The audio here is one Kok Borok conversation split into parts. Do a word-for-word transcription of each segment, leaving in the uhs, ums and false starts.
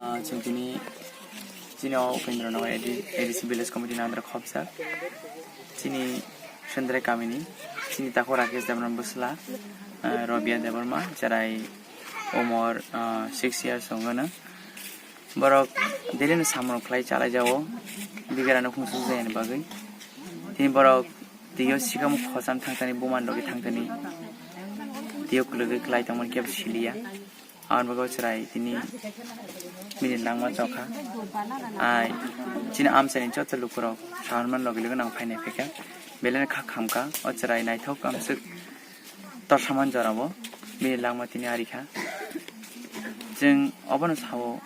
Ah, chwng tini chini o Upendra Nagar A D, A D C Village Committee ni under khopjak. Chini Sendrai kamini, chini takhuk Rakesh Debbarma bwsla, ah, Robia Debbarma, cherai umor, ah, six years wngano. Borok daily no samung khlai chalai jao, bigera no khungsuk jaya ni bagwi. Tini borok tio sikamo khosam thangtani, buman logi thangtani, tio kwlwgwi khlai tongmani kebo siliya. Aboni bagwi chwrai tini bini langma chokha. Ai, chini amchaini joto lukurok saharman logi logi nang phainai phaikha. Belai no kha khamkha. O chwrai naithok amswk torsaman jorabo bini langma tini arikha. Chwng obono sao,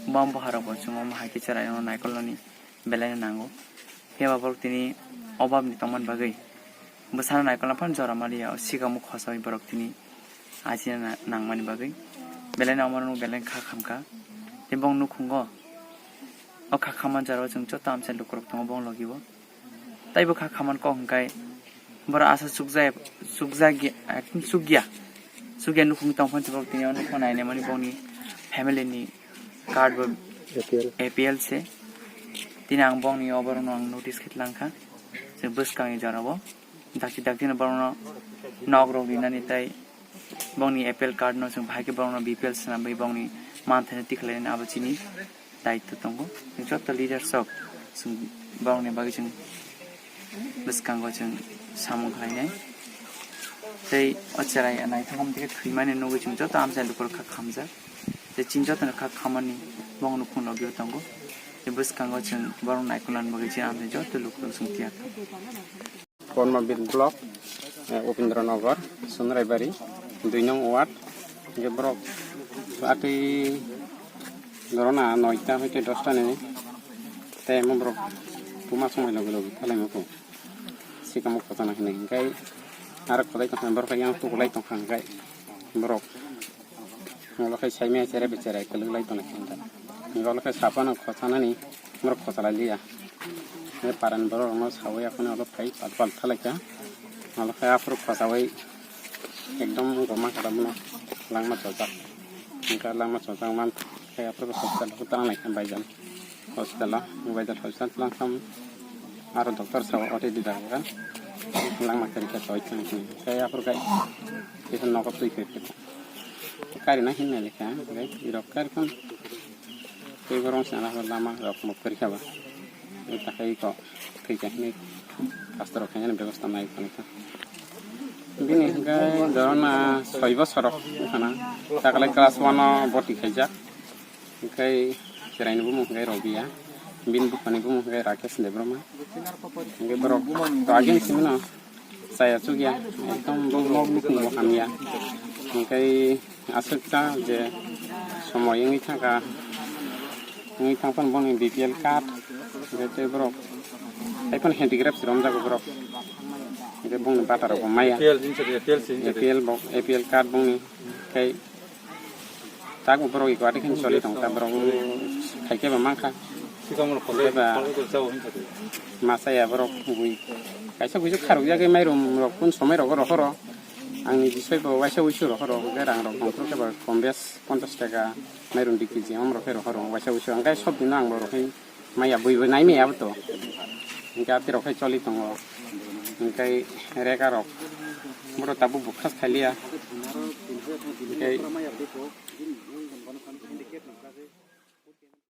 bam boharokbo chwng omo hai khe chwrairokno naikolnani belai no nango. Phiya ba borok tini obabni tongmani bagwi bwsano naikolna phano jora maliya, o sikamo khosaui borok tini achina na-, nangmani bagwi belai no omo rwno belai kha khamkha. Tei bong nukhungo o kha khamani jorao chwng joto amchai lukurok tongo bong logibo. Tei bo kha khamani kok hwnkhe borok asa chukjaya, chukjagya, ekdom chukya, chukya nukhung tong phano borok tini o nukho nainani bongni family ni card bo A P L. A P L se. Tini ang bongni oborokno ang notice khe tlang kha. Chwng bwskangni jorao dakti dakti no borokno nok rok rinani tei bongni A P L card no chwng bahai khe borokno B P L swnamwi bongni manthaino tikhlainani abo chini daitw tongo. Chwng joto leaders rok chwng borokni bagwi chwng bwskango chwng samung khlainai. Tei o chwrai naithok wngma thwimani nugwi chwng joto amchai lukurok kha khamjak. Tei chini jotono kha khamani bongni nukhung logio tongo. Tei bwskango chwng borok naikolnani bagwi chini amchai joto lukurok chwng tiyar tongo. Kormabit block, eh, Upendra Nagar, Sunraibari, dui nong ward. Hingke borok atwi dorona noita hoite dosta ni tei emo borok buma songmani logi logi thalaimokho sikamo khotana hinwi hingke aro kwlai tongkha borok yang tukulai tongkha hingke borok. Olo khe saimaya chere bechara kwlwk lai tongkha hinta. Olo khe sapano khosanani borok khosalai liya. He paran borok rokno sawi aphano olo phai pal pal thalaikha. Olo khe aphuru khosawi ekdom goma kharapno langma chojak. Hingkhe langma chojak man khe aphuru hospital o tang naikha baijan. Hospital o, mobile hospital tlang sam aro doctor sao O T D da ga langma kari ka choi tang tang. Kaya por kai kisa nogo tui khe khe. Kari na hinna lekha, gai irok kari kon tei borong sana lama rok mo kari khaba. Ni takai ko tui ka hini pastor khe ni bebosta nai kon ta. Bini hingkhe dorona soi bosorok wngkha na. Takle class one o boti khaijak. Hingkhe chwraini bumung hingkhe Robia. Bini buphani bumung hingkhe Rakesh Debbarma. Hingkhe borok to agin simino chaya chukya. Ekdom bumung bumung hamya. Hingkhe aswk ta je somoi wngwi thangkha. Wngwi thangphano bono B P L card, hingkhe tei borok, haiphano handicraft se romjago borok. Hingkhe bongni bata rok bo maya. A P L jinsa de, A P L se jinsa de. A P L bo, A P L card bongni, tei tak borok eko ati khe choli tongo, ta borok khai khe bo mankha. Sikang rok khole, Eba khole khole chao hinsa de. Masa ya borok bui. Kaisa buisuk kharok ya khe mairum rok kun somoi rogo rohoro. Angni bisoi bo waisa wuisu rohoro, hingkhe rang rok tongthok khe bo kombes. Ponchas taka mairum di kg om rok khe rohor rong waisa wuisu hingkhe sob dino ang bo rok khe maya bui bui nai maya bo to hingkhe abdi rok khe choli tongo hingkhe rega rok boro tabuk bukhas khailiya hingkhe